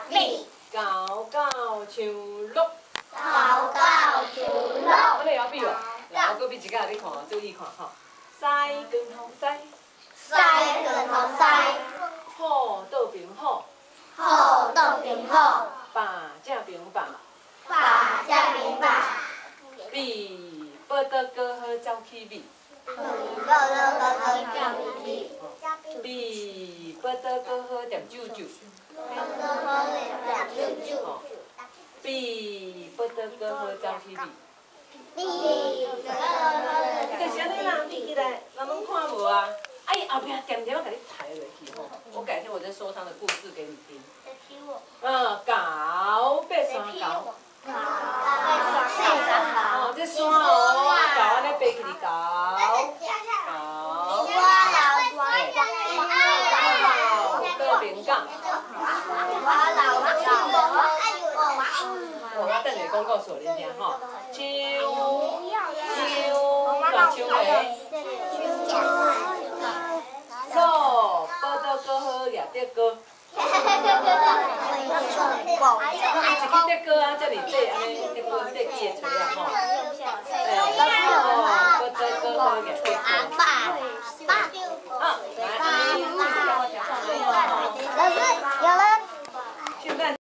比，猴狗像鹿，猴狗像鹿。安呢会曉比無？來，我閣比一擺你看，注意看吼。西光予西，西光予西，虎倒爿虎，虎倒爿虎，豹正爿豹，豹正爿豹，比報得閣好走去美，比報得閣好踮啾啾，吼，比報得閣好走去美。就是按呢啦，比起來，人攏看無啊。啊，伊後壁恬恬仔共你刣落去吼。我改天我再說他的故事給你聽。嗯，猴爬山猴。哦，這山哦，猴按呢爬起來猴。猴。倒爿港。我等下講故事予恁聽吼。樹樹大樹的。鹿報得閣好掠竹篙。伊一支竹篙啊，遮爾短按呢，竹篙短枝的槌仔吼。哎，鹿報得閣好掠竹篙。